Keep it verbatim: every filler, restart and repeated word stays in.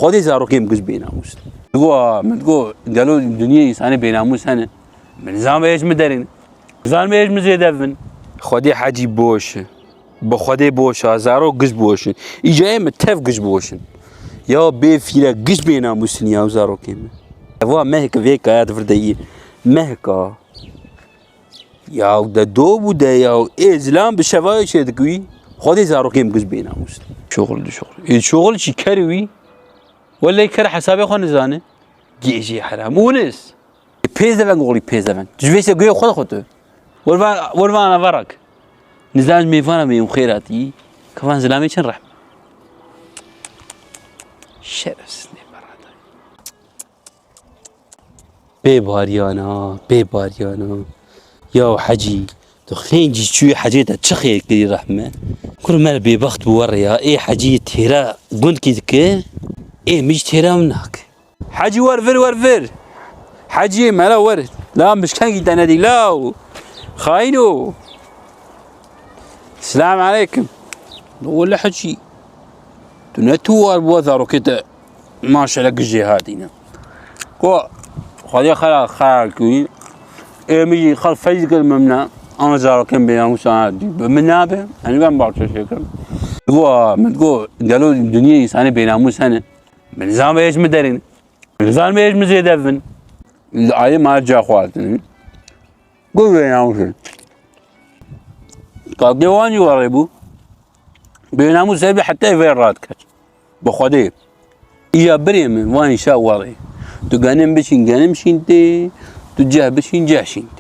Xwedê zarokê min giş bênamûs in. Digo, min digo, gelo dinyê însanê bênamûs hene? Min nizam êj min derên. Nizam êj min zêde bin. Xwedê hecî boş e. Bi Xwedê boş e. Zarok giş boş in. Îca ê min tev giş boş in. Ya bê fîre giş bênamûs in ya zarokê min. Eva mehke vê kaya di vir de yî. Mehka. Ya de do bû de ya. Ê zilam bi şevayê çê dikî. Xwedê zarokê min giş bênamûs in. Şoxil di şoxil. Ê şoxil çi kerî wî? Wele ker hesabê xwe nizane. Gêjê heram. Unis. Pêz de veng oğlî pêz de veng. Ji vê se guya xwe de xwe tu. Wer va-, wer vana varak. Nizan mêvana me yum xêratî. Kavan zilamê çin rehm. Şerefsiz ne barada. Bê baryana, bê baryana. Ya hecî, tu xêncî çûyî hecê te çi xêr kirî rehme? Kur me bêbext bû werê ya, ê hecî têra gundkî dike, ê min jî têra min nake. Hecî wer vir, wer vir. Hecî mela wer. La mişkengî te nedî, law. Xayîno. Selam aleykum. Wele hecî. Tu ne tu war bû zarokê te. Maşallah gijê hatîne. Ko, Xwedê xera xera kûyî. Ê min jî xel feyz kir min ne. Ana zarokên bênamûs ana dî. Bi min nabe. Hani ben bahçe çekim. Go, min go, gelo dinyê însanê bênamûs hene. Min nizam êj min derên. Min nizam êj min zêde bin. Li alê ma ca xwatin. Go bênamûs in. Ka dewan jî warê bû. Bênamûs ev heta vê rahat ket. Bi Xwedê. Îja birê min, van îşa warê. Tu genim biçîn, genim şîn tê. Tu ceh biçîn, ceh şîn tê.